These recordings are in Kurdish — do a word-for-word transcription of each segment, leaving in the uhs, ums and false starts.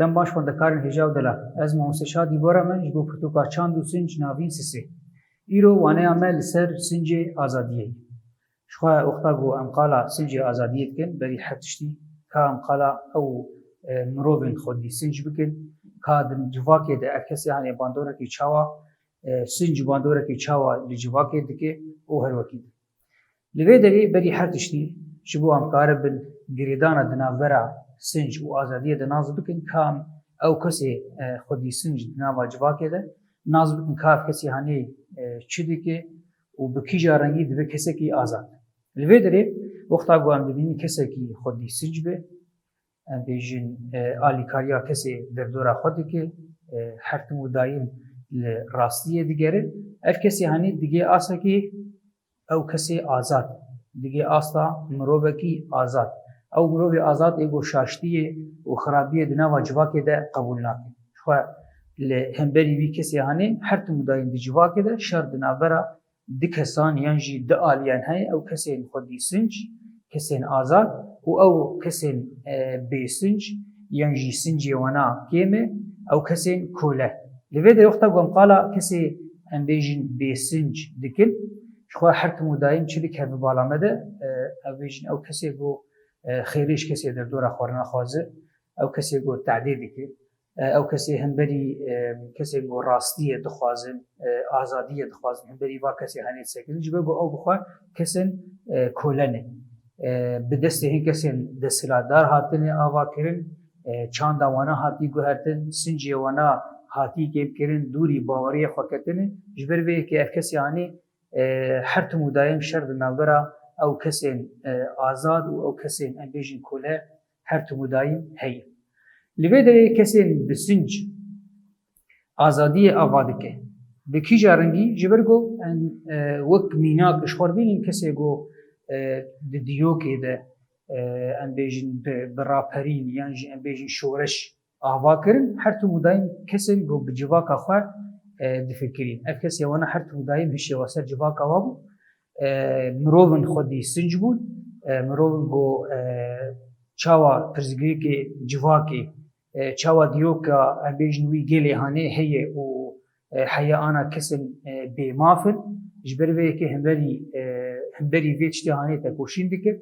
Dem baş xwendekarên hêja û delal. Ez mamoste Şadî Bora me ji bo pirtûka Çand û Sinc navîn Sisê. Îro waneya me li ser sincê azadiyê ye. Ji xwe wexta ku em qala sincê azadiyê dikin, berî her tiştî ka em qala ew, e, mirovên xwedî sinc bikin, ka di civakê de ev kesê hanê bandorekî çawa, e, sinc bandorekî çawa li civakê dike û her wekî din. Li vê derê berî her tiştî ji bo em karibin girêdana di navbera sinc û azadiyê de nas bikin, ka em ew kesê, e, xwedî sinc di nava civakê de nas bikin, ka ev kesê hanê, e, çi dike û bi kîja rengî dibe kesekî azad. Li vê derê wexta ku em dibînin kesekî xwedî sinc be, em bêjin, e, alîkariya kesê derdora xwe dike, e, her tim û dayim li rastiyê digere. Ev kesê hanê digê asekî ew kesê azad, digê asta mirovekî azad. Ew mirovê azad ê ku şaştiyê û xirabiyê di nava civakê de qebûl nake. Ji xwe li hemberî vî kesê hanê her tim û dayim di civakê de şer di navbera du kesan yan jî du aliyan heye, ew kesên xwedî sinc, kesên azad û ew kesên, e, bêsinc yan jî sincê wana kêm e, ew kesên kole. Li vê de wexta ku em qala kesê em bêjin bêsinc dikin, ji xwe her tim û dayim çi dikeve bala me de, e, ew bêjin ew kesê ku, e, xêrê ji kesê derdora xwe naxwaze, ew kesê ku tehdê dike, e, ew kesê hemberî, e, kesên ku rastiyê dixwazin, e, azadiyê dixwazin, hemberî va kesê hanê disekinin, ji ber ku ew bi xwe kesên, e, kole ne. E, bi destê hin kesên desthilatdar hatine avakirin, e, çanda wana hatî guhertin, sincê wana hatî kêmkirin, dûrî baweriyê xwe ketine. Ji ber vê yekê ev kesê hanê, e, her tim û dayim şer di navbera ew kesên, e, azad û ew kesên, em bêjin, kole her tim û dayim heye. Li vê derê kesên bi sinc azadiyê ava dike. Bi kîja rengî? Ji ber ku em, e, wek mînak ji xwe bînin kesê ku, e, di diyokê de, e, em bêjin bi, bi raperîn yan jî em bêjin şoreş ava kirin, her tim û dayim kesên ku bi civaka xwe, e, difikirîn. Ev kesê wana her tim û dayim hişê wa ser civaka wa bû. E, mirovin xwedî sinc bûn. E, mirovin ku, e, çawa pirsgirêkê civakê, e, çawa diyoka, em bêjin, wî gelê hanê heye û, e, heya ana kesên, e, bêmaf in. Ji ber vê yekê hemberî, e, hemberî vê tiştê hanê tekoşîn dikir.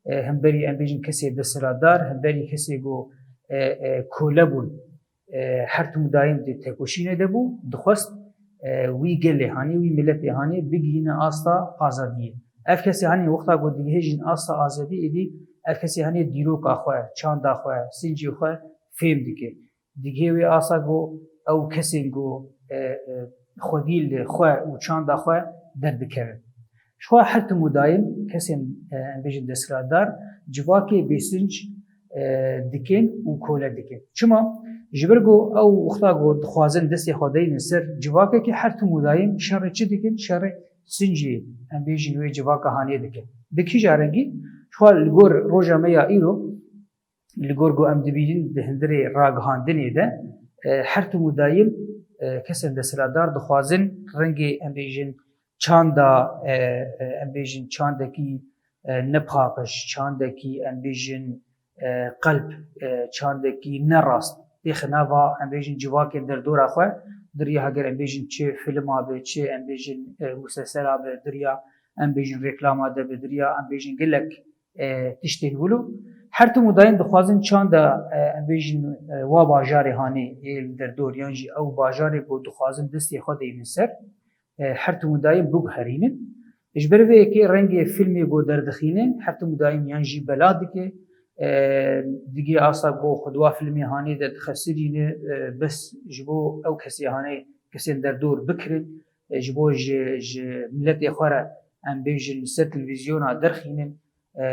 E, hemberî, em bêjin, kesê desthilatdar, hemberî kesê ku, e, e, kole bûn, e, her tim û dayim di tekoşînê de bû, dixwest, e, wî gelê hanê, wî miletê hanê bigihîne asta azadiyê. Ev kesê hanê wexta ku digihêjin asta azadiyê, êdî ev kesê hanê dîroka xwe, çanda xwe, sincê xwe fêm dike. Digihê wê asta ku ew kesên ku, e, e, xwedî li xwe û çanda xwe derdikevin. Ji xwe her tim û dayim kesên, e, em bêjin, desthilatdar civakê bêsinc, e, dikin û kole dikin. Çima? Ji ber ku ew wexta ku dixwazin destê xwe deynin ser civakekê, her tim û dayim şerê çi dikin? Şerê sincê, em bêjin, wê civaka hanê dikin. Bi kîja rengî? Ji xwe li gor roja me ya îro, li gor ku em dibînin di hundirê ragihandinê de, e, her tim û dayim, e, kesên desthilatdar dixwazin rengê, em bêjin, çanda, e, e, em bêjin, çandekî, e, nepaqij, çandekî, em bêjin, e, qelb, e, çandekî nerast têxe nava, em bêjin, civakên derdora xwe. Diriya heger, em bêjin, çi filma be, çi, em bêjin, e, musesela be, diriya, em bêjin, reklama de be, diriya, em bêjin, gelek, e, tiştên wilo. Her tim û dayim dixwazin çanda, e, em bêjin, e, wa bajarê hanê ê li derdor yan jî ew bajarê ku dixwazin destê xwe deynin ser, e, her tim û dayim biguherînin. Ji ber vê yekê rengê fîlmê ku derdixînin her tim û dayim yan jî bela dike. E, digê asta ku xwe di wa fîlmê hanê de dixesirîne, e, bes ji bo ew kesê hanê, kesên derdor bikirin, e, ji bo ji, ji miletê xwe re, em bêjin, li ser televîzyona derxînin. E,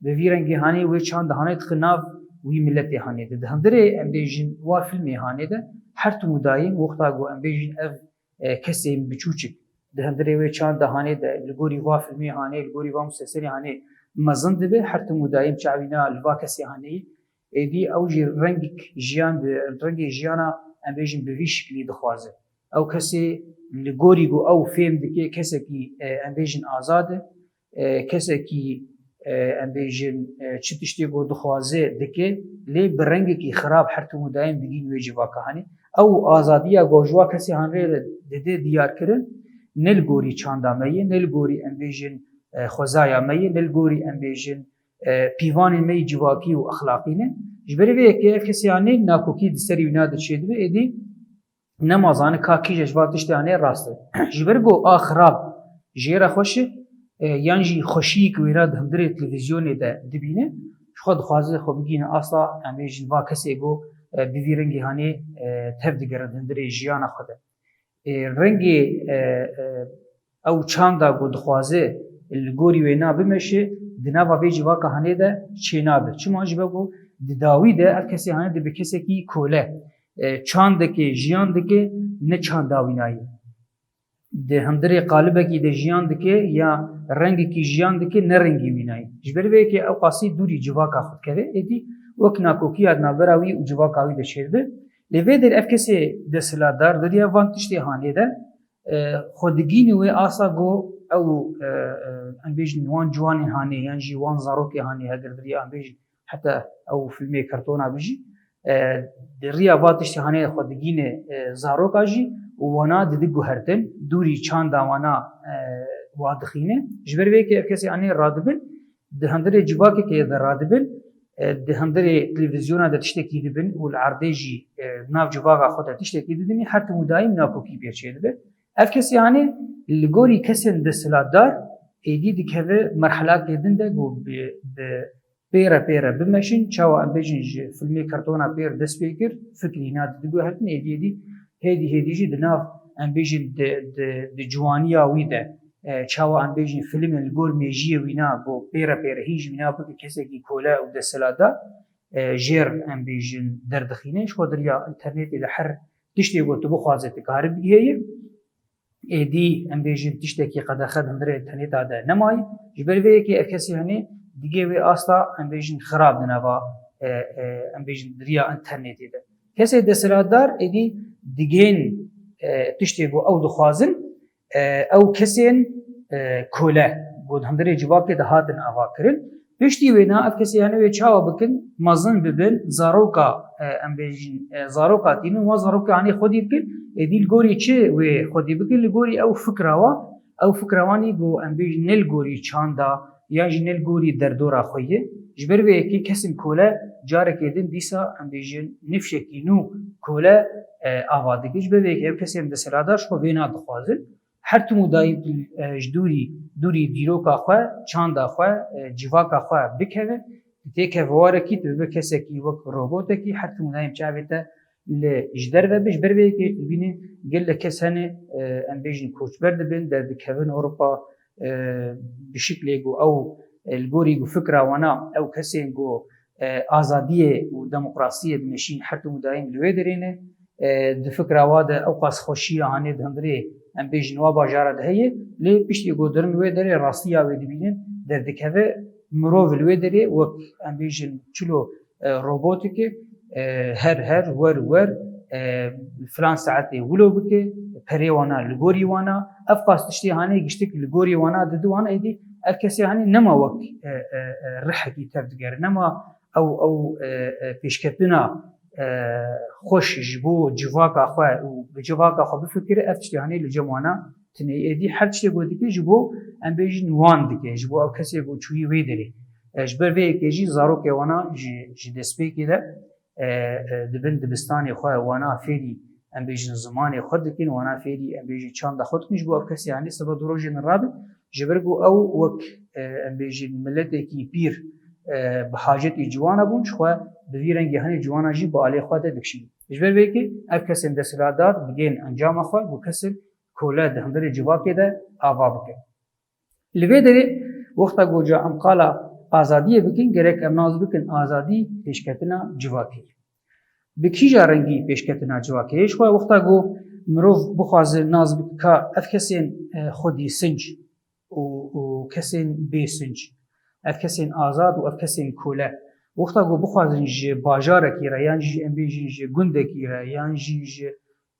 bi vî rengê hanê wê çanda hanê dixe nav wî miletê hanê de. Di hundirê, em bêjin, wa fîlmê hanê de her tim û dayim wexta ku, em bêjin, ev, e, kesên biçûçik di hundirê wê çanda hanê de, li gorî va fîlmê hanê, li gorî va museselê hanê mezin dibe, her tim û dayim çavîna li va kesê haneyî, êdî ew jî rengek jiyan bi, rengê jiyana, em bêjin, bi vî şiklî dixwaze. Ew kesê li gorî ku ew fêm dike, kesekî, e, em bêjin, azad e, e, kesekî, e, em bêjin, e, çi tiştê ku dixwaze dike, lê bi rengekî xirab her tim û daîm digîn wê civaka hanê. Ew azadiya ku ji wa kesê hanê re dide diyarkirin, ne li gorî çanda me ye, ne li gorî em bêjin, e, xwezaya me ye, ne li gorî em bêjin, e, pîvanên me yê civakî û exlaqî ne. Ji ber vê yekê ev kesê hanê nakokî di serî wîna de çêdibe, êdî nema zane ka kî ji va tiştê hanê rast e. Ji ber ku a xirab jê re xweş e, e, yan jî xweşiyek wêna di hundirê televîzyonê de dibîne, ji xwe dixwaze xwe bigihîne asta, em bêjin va kesê ku, e, bi vî rengî hanê, e, tev digere di hundirê jiyana xwe de. E, rengê, e, e, ew çanda ku dixwaze li gorî wêna bimeşe, di nava vê civaka hanê de çênabe. Çima? Ji ber ku di dawî de ev kesê hanê dibe kesekî kole. E, çand dike, jiyan dike, ne çanda wîna ye. Di hundirê qalibekî de jiyan dike ya rengekî jiyan dike, ne rengî wîna ye. Ji ber vê yekê ew qasî dûrî civaka xwe dikeve, êdî wek nakokiya di navbera wî û civaka wî de çêdibe. Lê vê derê ev kesê desthilatdar di riya van tiştê hanê de, e, xwe digîne wê asta ku ew, e, e, em bêjin wan ciwanên hanê yan jî wan zarokê hanê, heger di riya em bêjin heta ew filmê kartona bijî, e, di riya va tiştê hanê xwe digîne, e, zaroka jî û wana didi guhertin, dûrî çanda wana, e, wa dixîne. Ji ber vê yekê ev kesê hanê radibin, di hundirê civakekê de radibin, e, di hundirê televîzyona de tiştekî dibin û li erdê jî, e, nav civaka xwe de tiştekî didinî, her tim û daîm nakokî pê çêdibe. Ev kesê hanê li gorî kesên desthilatdar êdî dikeve merhelakê din de ku bi, bi pêre pêre bimeşin, çawa em bêjin ji filmê kartona pêr dest pê kir, fikrî hîna diguhertin, êdî êdî hêdî hêdî jî di nav em bêjin di, di, di ciwaniya wî de, e, çawa em bêjin filmên li gor mêjiyê wîna ku pêre pêre hîn jî wîna bike kesekî kole û desthilatdar, e, jêr em bêjin derdixîne. Ji xwe di riya înternetê de her tiştê ku tu bixwaze tu karî bigihêyî. Êdî em bêjin tiştekî qedexe di hundirê înterneta de nemaye. Ji ber vê yekê ev kesê hanê digê wê asta em bêjin xirab di nava, e, e, em bêjin di riya înternetê de. Kesê desthilatdar êdî digihên, e, tiştê ku ew dixwazin, e, ew kesên, e, kole ku di hundirê civakê de hatin avakirin. Piştî wêna ev kesê hanê wê çawa bikin, mezin bibin, zaroka, e, em bêjin, e, zaroka tînin, wan zaroka hanê xwedî bikin, êdî li gorî çi wê xwedî bikin, li gorî ew fikra wa, ew fikra wan î ku em bêjin ne li gorî çanda, yan jî ne li gorî derdora xwe ye. Ji ber vê yekê kesên kole carekê din dîsa em bêjin nifşekî nû kole, e, ava dikin. Ji ber vê yekê ev kesên desthilatdar ji xwe vêna dixwazin. Her tim û dayî, e, ji dûrî, dûrî dîroka xwe, çanda xwe, e, civaka xwe bikeve. Têkeve warekî, tu bibe kesekî wek robotekî, her tim û dayî çavê te li ji derve be. Ji ber vê yekê dibînî gelek kes hene, e, em bêjin koçber dibin, derdikevin Ewropa, e, bi şiklê ku ew, e, li gorî ku fikra wana, ew kesên ku, e, azadiyê û demokrasiyê dimeşîn, her tim û dayî li wê derê ne. E, di fikra wa de ew qas xweşiya hanê di hundirê, em bêjin, wa bajara de heye, lê piştî ku dirin wê derê rastiya wê dibînin, derdikeve mirov li wê derê wek, em bêjin, çilo, e, robotike, e, her her, wer wer, e, filan saetê wilo bike, perê wana li gorî wana, ev qas tiştê hanê giştik li gorî wana didi wana, êdî ev kesê hanê nema wek, e, e, e, rihekî tev digere, nema ew, ew, e, e, pêşketina, e, xweş ji bo civaka xwe û bi civaka xwe bifikire, ev tiştê hanê li cem wana tune ye. Êdî her tiştê ku dike ji bo, em bêjin, wan dike, ji bo ew kesê ku çûyî wê derê. E, ji ber vê yekê jî zarokê wana ji, ji destpêkê de, e, e, dibin dibistanê xwe, wana fêrî, em bêjin, zimanê xwe dikin, wana fêrî, em bêjin, çanda xwe dikin, ji bo ev kesê hanê seba du rojên rabe, ji ber ku ew wek, e, em bêjin, miletekî pîr, e, bi hacetî ciwana bûn, ji xwe bi vî rengî hanê ciwana jî bi alê xwe de dikişînin. Ji ber vê yekê ev kesên desthilatdar digihên encama xwe ku kesên kole di hundirê civakê de ava bike. Li vê derê wexta ku ca em qala azadiyê bikin, gerek em nas bikin azadî pêşketina civakê ye. Bi kîja rengî pêşketina civakê ye? Ji xwe wexta ku mirov bixwaze nas bike ka ev kesên, e, xwedî sinc û, û kesên bê sinc, ev kesên azad û ev kesên kole, wexta ku bixwazin ji bajarekî re yan jî, em bêjin, ji gundekî re yan jî ji,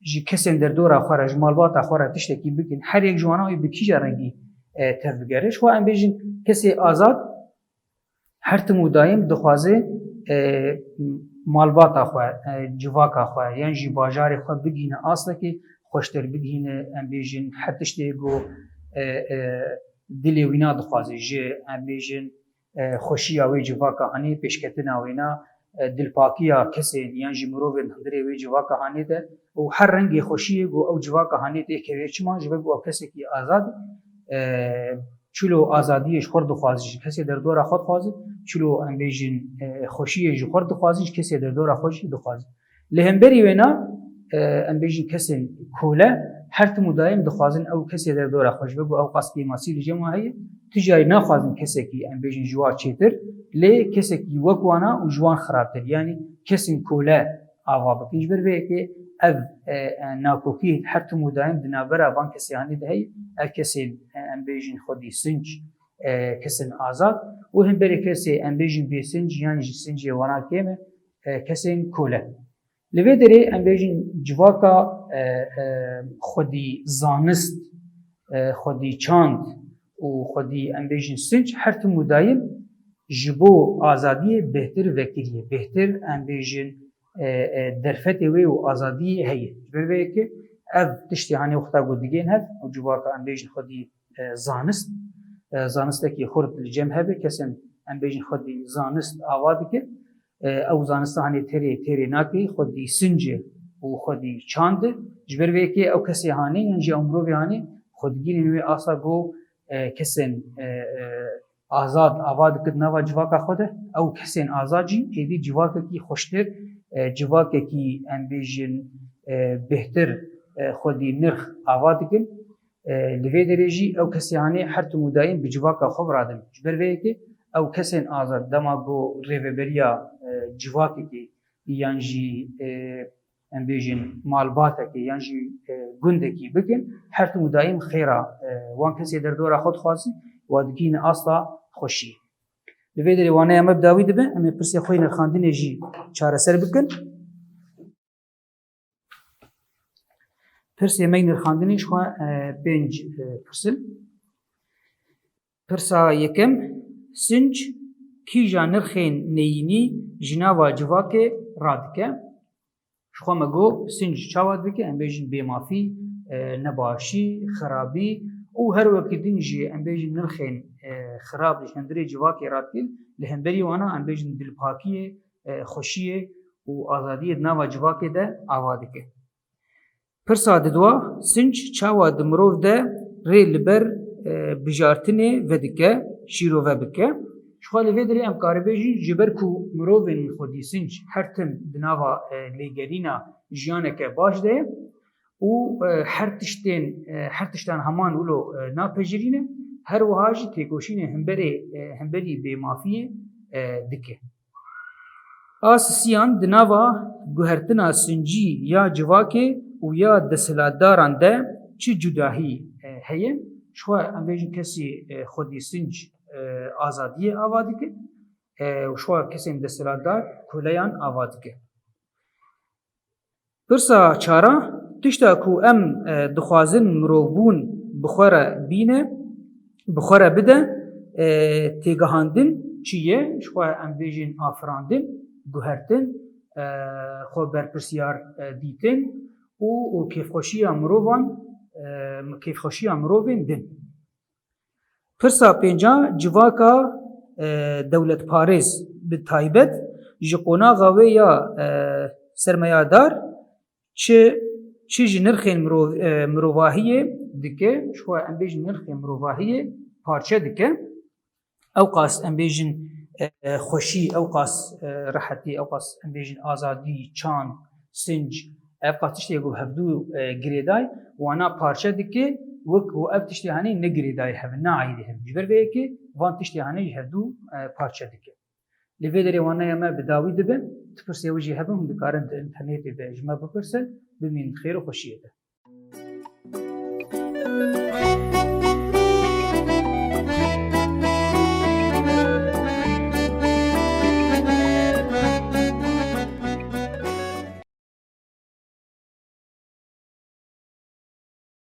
ji kesên derdora xwe re, ji malbata xwe re tiştekî bikin, her yek ji wana wê bi kîja rengî, e, tev bigere? Ji xwe em bêjin kesê azad, Her tim û daîm dixwaze, e, malbata xwe, e, civaka xwe, yan jî bajarê xwe bigihîne astekî xweştir, bigihîne, em bêjin, her tiştê ku, e, e, dilê wîna dixwaze ji, em bêjin, e, xweşiya wê civaka hanê, pêşketina wêna, e, dilpakiya kesên yan jî mirovên hundirê wê civaka hanê de û her rengê xweşiyê ku ew civaka hanê tê kevê çima, ji ber ku ew kesekî azad, e, çilo azadiyê ji xwe dixwaze, ji kesê derdora xwe dixwaze, çilo em bêjin, e, xweşiyê ji xwe dixwaze, ji kesê derdora xwe jî dixwaze. Li hemberî wêna, e, em bêjin kesên kole her tim û daîm dixwazin ew kesê derdora xwe, ji ber ku ew qas kêmasî li cem wan heye, tu carî naxwazin kesekî em bêjin ji wan çêtir, lê kesekî wek wana û ji wan xirabtir. Yanî kesên kole ava bikin. Ji ber vê yekê ev, e, e, nakokî her tim û daîm di navbera van kesê hanê de heye. Ev kesên, e, em bêjin xwedî sinc, e, kesên azad û hemberê kesê em bêjin bêsinc yan jî sincê wana kêm e, e, kesên kole. Li vê derê em bêjin civaka, e, e, xwedî zanist, e, xwedî çand û xwedî em bêjin sinc her tim û dayim ji bo azadiyê bêhtir vekiriye, bêhtir em bêjin, e, e, derfetê wê û azadiyê heye. Ji ber vê yekê ev tiştê hanê wexta ku digên hev û civaka em bêjin xwedî, e, zanist, e, zanistekî xurt li cem hebe, kesên em bêjin xwedî zanist ava dike. E, ew zanista hanê terê, terê nake, xwedî sinc e û xwedî çand e. Ji ber vê yekê ew kesê hanê yan jî ew mirovê hanê xwe digihînin wê asta ku, e, kesên, e, e, azad ava dike di nava civaka xwe de. Ew kesên azad jî êdî civakekî xweştir, e, civakekî em bêjin, e, bêhtir, e, xwedî nirx ava dikin. E, li vê derê jî ew kesê hanê her tim û dayim bi civaka xwe bi radin. Ji ber vê yekê ew kesên azad dema ku rêveberiya, e, civakekê yan jî, e, em bêjin malbatekê yan jî, e, gundekî bikin, her tim û dayim xêra, e, wan kesê derdora xwe dixwazin, wa digihîne asta xweşiyê. Li vê derê waneya me bi dawî dibe, em ê pirsê xwe yê nirxandinê jî çareser bikin. Pirsê me yê nirxandinê ji xwe, e, pênc, e, pirs in. Pirsa yekem, sinc kîja nirxên neyînî ji nava civakê radike? Ji xwe me got, sinc çawa dike? Em bêjin bêmafî, e, nebaşî, xirabî û her wekî din jî em bêjin nirxên, e, xirab ji hundirê civakê radikin. Li hemberî wana em bêjin dilpakiyê, e, xweşiyê û azadiyê di nava civakê de ava dike. Pirsa didwa, sinc çawa di mirov de rê li ber, e, bijartinê vedike, şîrove bike? Ji xwe li vê derê em karibêjin, ji ber ku mirovên xwedî sinc her tim di nava, e, lêgerîna jiyaneke baş de ye û, e, her tiştên, e, her tiştan heman wilo, e, napejirîne, her wiha jî têkoşînê hemberê, e, hemberî bêmafiyê, e, dike. A sisiyan di nava guhertina sincî ya civakê û ya desthilatdaran de çi cudahî, e, heye? Ji xwe em bêjin kesî, e, xwedî sinc, e, azadiyê ava dike, e, û ji xwe kesên desthilatdar koleyan ava dike. Pirsa çara, tişta ku em, e, dixwazin mirovbûn bi xwe re bîne, bi xwe re bide, e, têgihandin çi ye? Ji xwe em bêjin afirandin, guhertin, e, xwe berpirsyar, e, dîtin û, û kêfxweşiya mirovan, e, kêfxweşiya mirovên din. Pirsa pênca, civaka, e, dewletparêz bi taybet ji qonaxa wê ya, e, sermayedar çi, çi ji nirxên mirov-, e, mirovahiyê dike? Ji xwe em bêjin nirxên mirovahiyê parçe dike. Ew qas em bêjin, e, e, xweşî, ew qas, e, rehetî, ew qas em bêjin azadî, çand, sinc, ev qas tiştê ku hevdû, e, girêdayî, wana parçe dike, wek ku ev tiştê hanê negirêdayî hev in, neayîdî hev in. Ji ber vê yekê van tiştê hanê ji hevdû, e, parçe dike. Li vê derê waneya me bi dawî dibe, ti pirsê wê jî hebin, hûn dikarin di înternetê de ji me bipirsin, bimînin xêr û xweşiyê de.